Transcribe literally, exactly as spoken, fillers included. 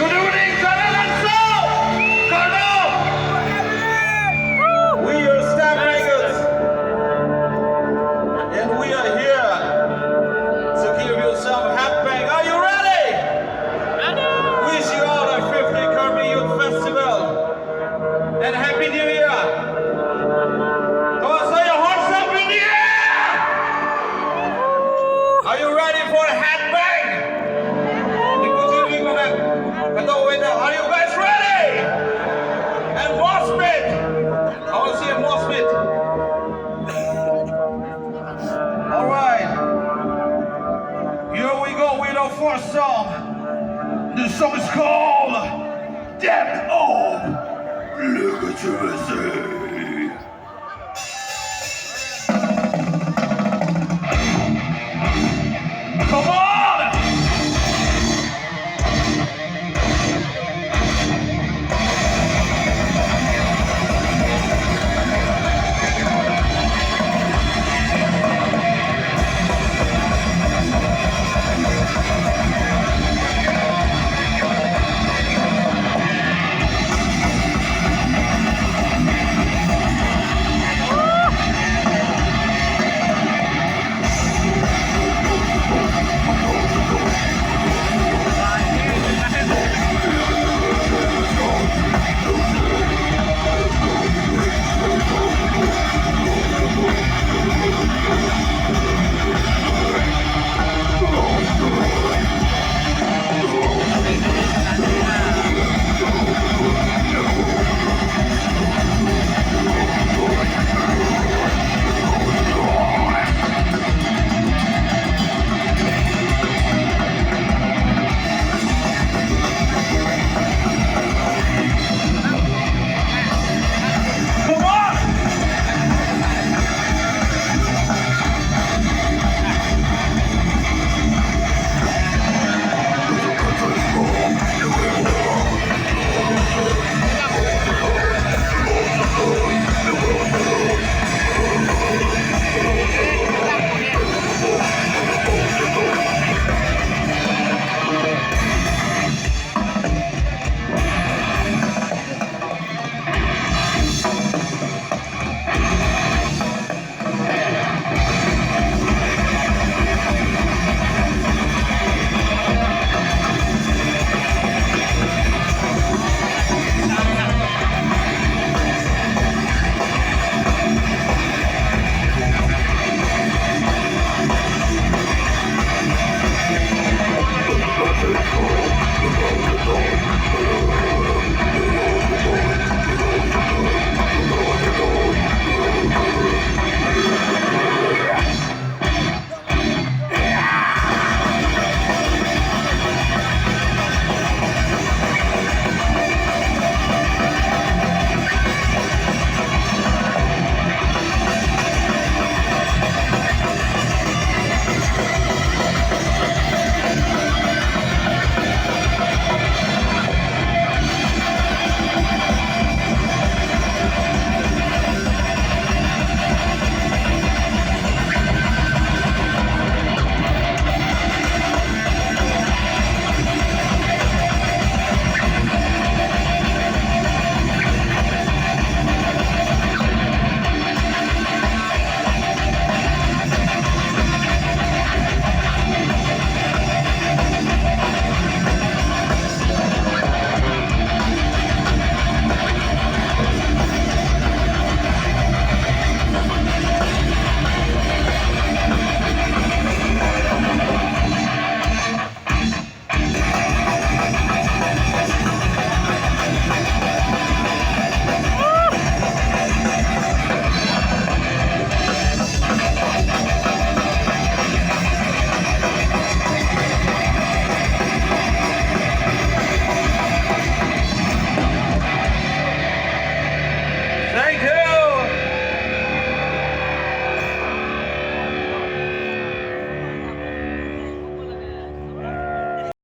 Good evening, Colonel Langsou! Colonel! We are Staff Rangers, and we are here to give you some headbang. Are you ready? Wish you all a fifty Karbi Youth Festival and Happy New Year. Come on, throw your hands up in the air! Are you ready for a headbang? Are you guys ready? And mosh pit. I want to see a mosh pit. All right. Here we go with our first song. The song is called Death of Legacy.